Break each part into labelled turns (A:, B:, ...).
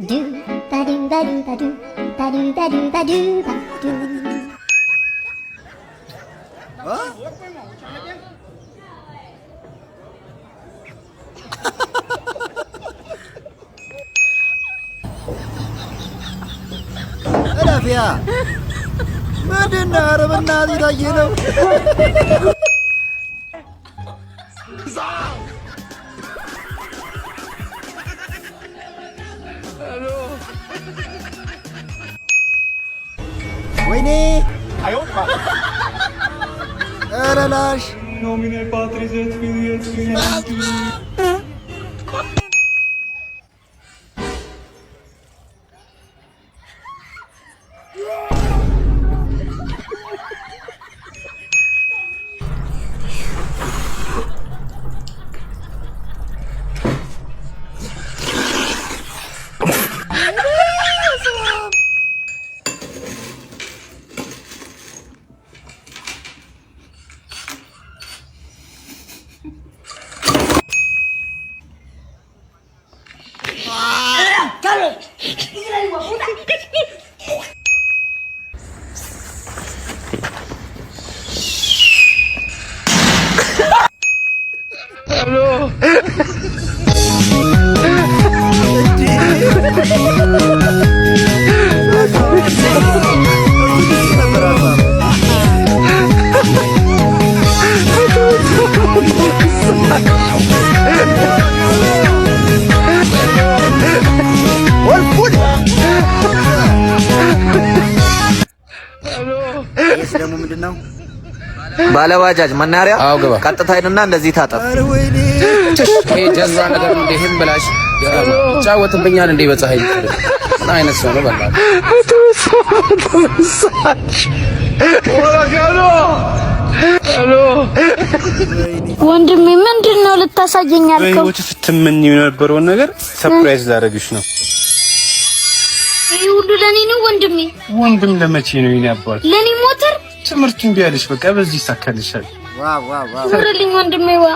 A: Do ba do ba do ba do ba do ba do ba do ba do.
B: አ? እለፊያ ምንድን ነው? ኧረ በእናትህ የታየ ነው። ወይኔ፣ ኧረ ላሽ።
C: Nomine Patris et Filii et Spiritus.
B: ነበር ሀሳቡ። ይህ ደግሞ ምንድን ነው?
D: ባለባጃጅ መናሪያ።
E: አዎ፣ ግባ።
D: ቀጥታ ሂድና እንደዚህ ታጠፍ።
B: ኧረ ወይኔ።
E: ይሄ ጀዝባ ነገር ነው እንዴ? ይሄን ብላሽ ይጫወትብኛል እንዴ? በፀሐይ ምን አይነት ሰው ነው? በእናትህ።
F: ወንድሜ፣ ምንድን ነው ልታሳየኝ ያልከው?
C: በህይወት ስትመኝ የነበረውን ነገር surprise ላደርግሽ ነው።
F: ይህ ሁሉ ለኔ ነው ወንድሜ?
C: ወንድም ለመቼ ነው የኔ አባት?
F: ለኔ ሞተር?
C: ትምህርቱ እምቢ አለሽ፣ በቃ በዚህ ይሳካልሻል።
B: Wow, wow, wow!
F: ኑርልኝ ወንድሜ ዋ።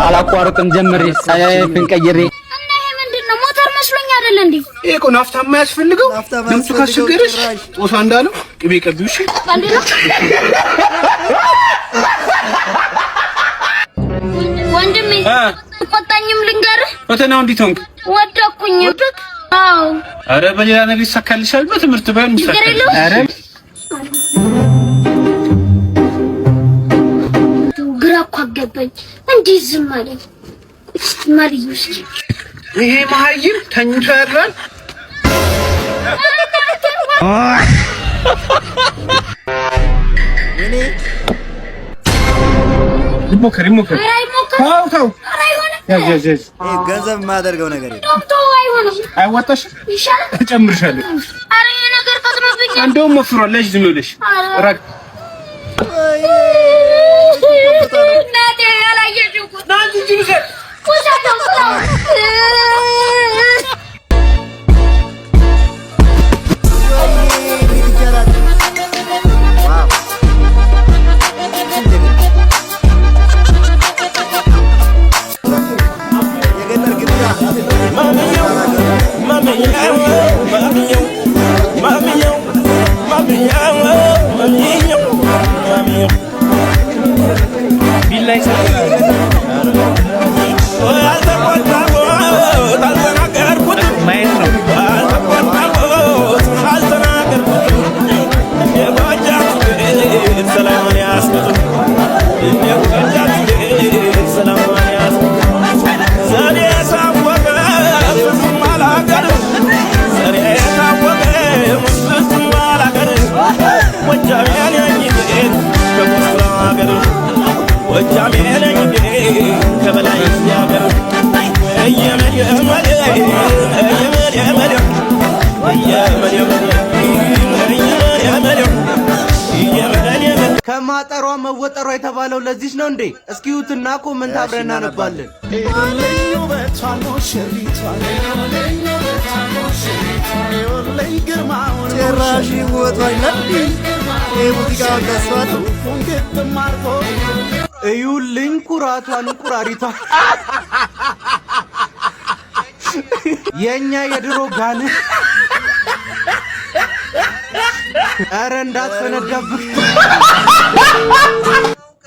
G: አላቋርጥም ጀምሬ ሳያየፍን ቀይሬ።
F: እና ይሄ ምንድን ነው? ሞተር መስሎኝ አይደል እንዴ?
C: ይሄ እኮ ናፍታ የማያስፈልገው።
B: ናፍታ
C: ድምፁ
B: የማያስፈልገው።
C: ካስቸገረሽ
B: ጭራሽ።
C: ጦሳ እንዳለው ቅቤ ቀቢው። እሺ።
F: ቀልድ ነው ወንድሜ። ቆጣኝም ልንገርህ።
C: ፈተናው እንዴት ሆንክ?
F: ወደኩኝ። አዎ።
C: አረ በሌላ ነገር ይሳካልሻል። በትምህርት ባይሆን
F: ችግር
C: ይሳካል።
F: የለውም።
C: አረ
F: ግራ እኮ አገባኝ። እንዴት ዝም አለኝ? እስኪ ማርዩ እስኪ።
C: ይሄ መሀይም ተኝቶ ያድራል።
B: ወይኔ።
C: ይሞከር ይሞከር።
F: ኧረ አይሞከርም።
C: ተው ተው።
F: ኧረ አይሆንም።
C: ያዝ ያዝ ያዝ።
B: ይሄ ገንዘብ የማያደርገው ነገር የለም።
F: እንደውም ተው፣ አይሆንም።
C: አይዋጣሽም?
F: ይሻላል።
C: እጨምርሻለሁ።
F: ኧረ ይሄ ነገር ፈጥኖብኛል።
C: እንደውም ወፍሯል። ያዥ ዝም ብለሽ ራቅ።
F: እናቴ ያላየሽው እኮ። ውሰደው፣ ውሰደው።
B: ወይኔ፣ እንዴት ይቻላል? Wow! ጀግና! የገጠር ግብዣ።
H: ከማጠሯ መወጠሯ የተባለው ለዚህ ነው እንዴ? እስኪ እዩትና comment አብረን እናነባለን።
B: ጭራሽ ውበቷ ይላል። ይሄ ሙዚቃ ከሷ ነው።
H: እዩልኝ ኩራቷን እንቁራሪቷን። የኛ የድሮ ጋን፣ ኧረ እንዳትፈነዳብህ።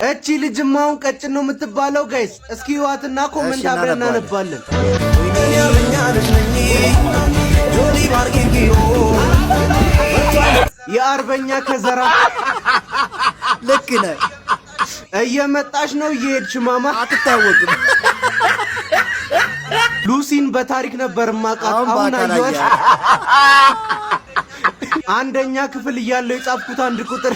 H: እቺ ልጅማ አሁን ቀጭን ነው የምትባለው። Guys፣ እስኪ ህዋትና comment
B: እሺ፣
H: አብረን
B: እናነባለን።
H: እናነባለን። የአርበኛ ከዘራ።
B: ልክ ነህ።
H: እየመጣሽ ነው እየሄድሽ ማማ?
B: አትታወቅም።
H: ሉሲን በታሪክ ነበር ማቃት።
B: አሁን
H: አሁን
B: በአካል
H: አየኋት።
B: አየሃት።
H: አንደኛ ክፍል እያለሁ የጻፍኩት አንድ ቁጥር።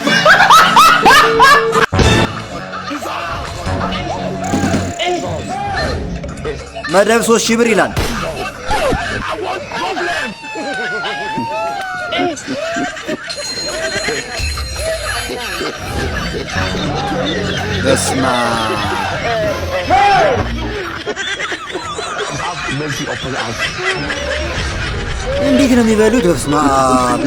B: መደብ 3000 ብር ይላል። በስመ አብ። እንዴት ነው የሚበሉት? በስመ አብ።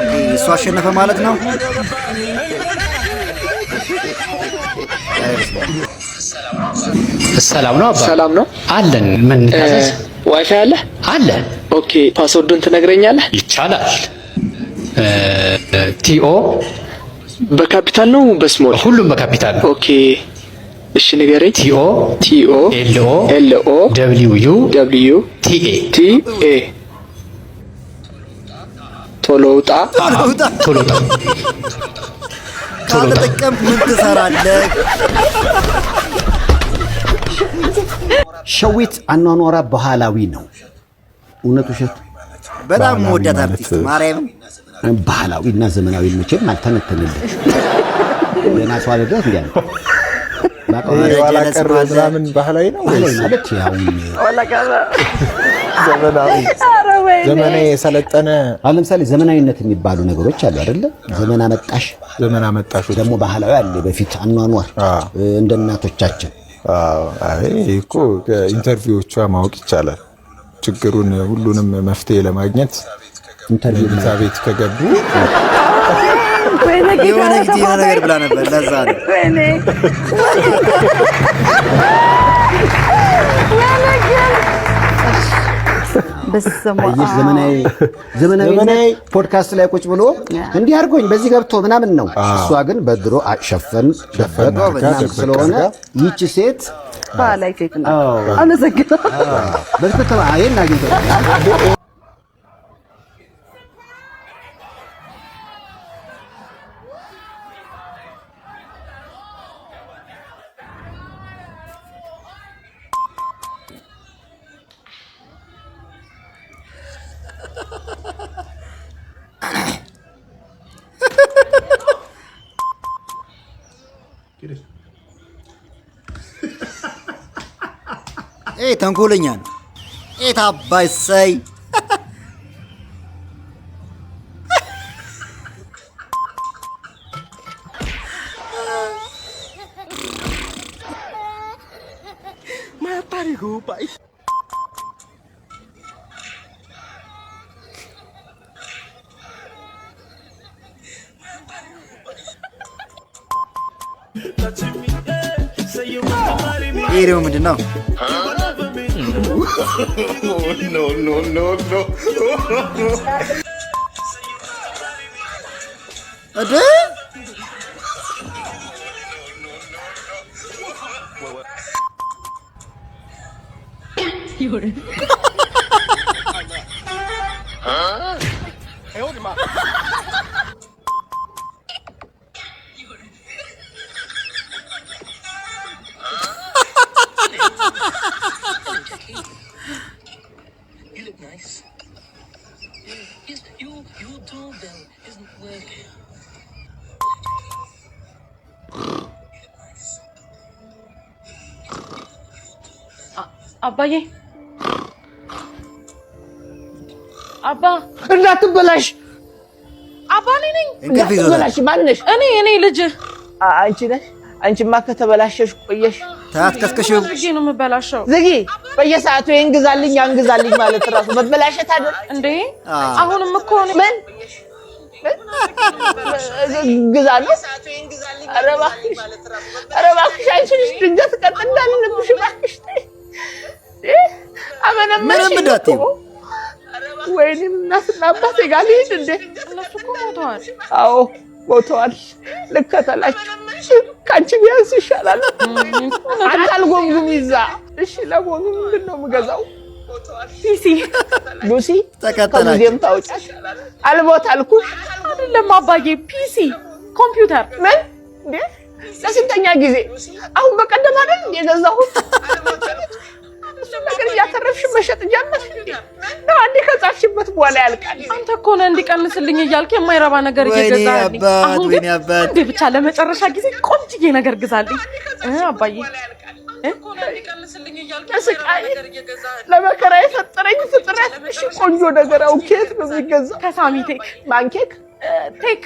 B: Okay፣ እሱ አሸነፈ ማለት ነው።
G: ሰላም ነው አባ?
I: ሰላም ነው።
G: አለን። ምን ታዘዝ?
I: ዋይፋይ አለ?
G: አለ።
I: Okay፣ password ኡን ትነግረኛለህ?
G: ይቻላል። TO።
I: በካፒታል ነው በ small?
G: ሁሉም በካፒታል ነው።
I: Okay፣ እሺ ንገረኝ።
G: TO
I: TO
G: LO
I: LO
G: WU
I: W
G: TA
I: TA። ቶሎ ውጣ።
B: ቶሎ ውጣ።
G: ቶሎ ውጣ።
B: ካልተጠቀምክ ምን ትሰራለህ?
J: ሸዊት አኗኗራ ባህላዊ ነው። እውነት ውሸት?
B: በጣም
C: ባህላዊ
B: መወዳት
C: ማለት
B: አርቲስት ማርያምን።
J: ባህላዊ እና ዘመናዊ መቼም አልተነተንልህ። ገና ሰው አልደረስ እንዲያ ነው።
B: ኧረ
K: ኋላ
B: ጀለስ
K: ቀር
B: ማለ።
K: ምናምን ባህላዊ ነው
J: ባህላዊ
K: ወይስ
J: ማለት ያው
K: ዘመናዊ ዘመናዊ የሰለጠነ?
J: አሁን ለምሳሌ ዘመናዊነት የሚባሉ ነገሮች አሉ አይደለ? ዘመን አመጣሽ
K: ዘመን አመጣሾች
J: ደግሞ ባህላዊ አለ። በፊት አኗኗር እንደ እናቶቻችን።
K: አዎ፣ አይ ይሄ እኮ ከ interview ዎቿ ማወቅ ይቻላል። ችግሩን ሁሉንም መፍትሄ ለማግኘት
J: interview
K: መኝታ ቤት ከገቡ።
B: የሆነ ጊዜ የሆነ ነገር ብላ ነበር። ለዛ ነው።
J: አየሽ፣ ዘመናዊ ዘመናዊ ፖድካስት ላይ ቁጭ ብሎ እንዲህ አድርጎኝ በዚህ ገብቶ ምናምን ነው። እሷ ግን በድሮ ሸፈን
K: ሸፈን
J: ደበቅ
K: አድርጋ
J: ምናምን
K: ደበቅ
J: ስለሆነ
K: አድርጋ።
J: ይህች ሴት
L: ባህላዊ ሴት ናት። አመሰግናለሁ።
J: በትክክል ይሄን አግኝተው።
B: ይሄ ተንኮለኛ ነው። የት አባይ ሰይ። ይሄ ደግሞ ምንድን ነው?
M: No, no, no, no.
B: እንዴ?
N: You look nice. Yes, your doorbell isn't working.
O: አባዬ፣ አባ።
P: እንዳትበላሽ።
O: አባ፣ እኔ ነኝ።
B: እንቅልፍ ይዞታል።
P: እንዳትበላሽ። ማነሽ?
O: እኔ ልጅህ።
P: አንቺ ነሽ? አንቺማ ከተበላሸሽ ቆየሽ።
B: ተያት ቀስቅሽው።
O: አድርጌ ነው የምበላሸው?
P: ዝጊ። በየሰዓቱ ይሄን ግዛልኝ ያን ግዛልኝ ማለት ራሱ መበላሸት አይደል
O: እንዴ? አሁንም እኮ እኔ
P: ምን ግዛ ነው። ኧረ እባክሽ፣ ኧረ እባክሽ አንቺ ልጅ ድንገት ቀጥ እንዳልልብሽ እባክሽ ተይ። አመነመንሽኝ
B: ምንም
P: እኮ።
B: እንዳትዪው።
P: ወይኔ እናትና አባቴ ጋር ልሂድ እንዴ?
O: እነሱ እኮ ሞተዋል።
P: አዎ ሞተዋል። ልከተላቸው። ከአንቺ ቢያንስ ይሻላል። አንተ አልጎምጉም ይዛ። እሺ ለመሆኑ ምንድን ነው የምገዛው?
O: PC።
P: ሉሲ።
B: ተከተላቸው።
P: ከሙዚየም ታውጫል። አልቦት አልኩሽ።
O: አይደለም አባዬ፣ PC ኮምፒውተር።
P: ምን እንዴ? ለስንተኛ ጊዜ? አሁን በቀደም አይደል እንዴ የገዛሁት? እሱን ነገር እያተረፍሽ መሸጥ ጀመርሽ እንዴ? ነው አንዴ ከጻፍሽበት በኋላ ያልቃል።
O: አንተ እኮ ነህ እንዲቀንስልኝ እያልክ የማይረባ ነገር
B: ወይኔ
O: እየገዛህልኝ።
B: አባት፣
O: አሁን ግን
B: ወይኔ አባት።
O: አንዴ ብቻ ለመጨረሻ ጊዜ ቆንጅዬ ነገር ግዛልኝ አባዬ።
P: ለስቃይ ለመከራ የፈጠረኝ ፍጥረት። እሺ ቆንጆ ነገር አሁን ከየት ነው የሚገዛው?
O: ከሳሚ ቴክ።
P: ማንኬክ?
O: ቴክ።